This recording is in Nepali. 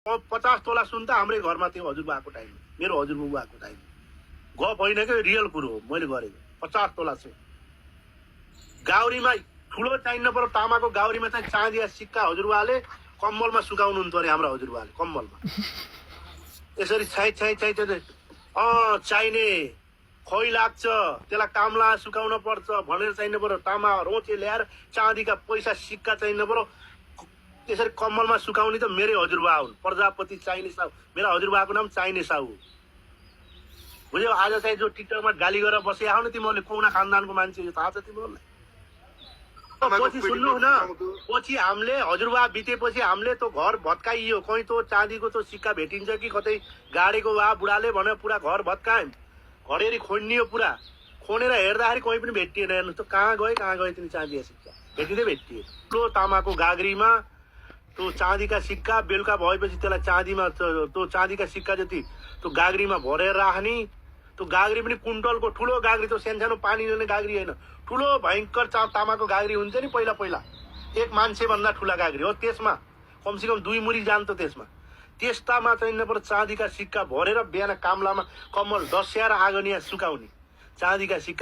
50 तोला सुन त हाम्रै घरमा थियो हजुरबाको टाइम, मेरो हजुरबुबाको टाइम। गफ होइन कि रियल कुरो हो मैले गरेको। 50 तोला सुन गाउरीमा ठुलो चाहिन्न पर्यो, तामाको गाउरीमा चाहिँ चाँदिया सिक्का हजुरबाले कम्बलमा सुकाउनुहुन्थ्यो अरे हाम्रो हजुरबाले, कम्बलमा यसरी छाइ चाहिने खोइ लाग्छ, त्यसलाई कामला सुकाउन पर्छ भनेर चाहिनु पर्यो। तामा रोचे ल्याएर चाँदीका पैसा सिक्का चाहिनु पर्यो, त्यसरी कम्बलमा सुकाउने त मेरै हजुरबा हुन्, प्रजापति चाहिने साहु। मेरा हजुरबाको नाम चाहिने साहु। बुझ्यौ? आज चाहिँ जो टिकटकमा गाली गरेर बसिया हो नि तिमीहरूले, कुना खानदानको मान्छे यो थाहा छ तिमीहरूलाई? पछि सुन्नु न, पछि हामीले हजुरबा बितेपछि हामीले त्यो घर भत्काइयो, कहीँ त्यो चाँदीको त्यो सिक्का भेटिन्छ कि कतै गाडेको बा बुढाले भनेर पुरा घर भत्कायौँ, घडेरी खोनियो पुरा। खोनेर हेर्दाखेरि कहीँ पनि भेटिएन। हेर्नु त कहाँ गए तिनी चाँदीका सिक्का, भेटिए। ठुलो तामाको गाग्रीमा त्यो चाँदीका सिक्का बेलुका भएपछि त्यसलाई चाँदीमा त्यो चाँदीका सिक्का जति त्यो गाग्रीमा भरेर राख्ने। त्यो गाग्री पनि कुन्टलको ठुलो गाग्री, त्यो सानो पानी ल्याउने गाग्री होइन, ठुलो भयङ्कर तामाको गाग्री हुन्छ नि पहिला एक मान्छेभन्दा ठुला गाग्री हो। त्यसमा कमसेकम 2 मुरी जान्थ्यो त्यसमा। त्यस्तामा चाहिँ नपर चाँदीका सिक्का भरेर बिहान कामलामा कम्बल डस्याएर आगोनिया सुकाउने चाँदीका सिक्का।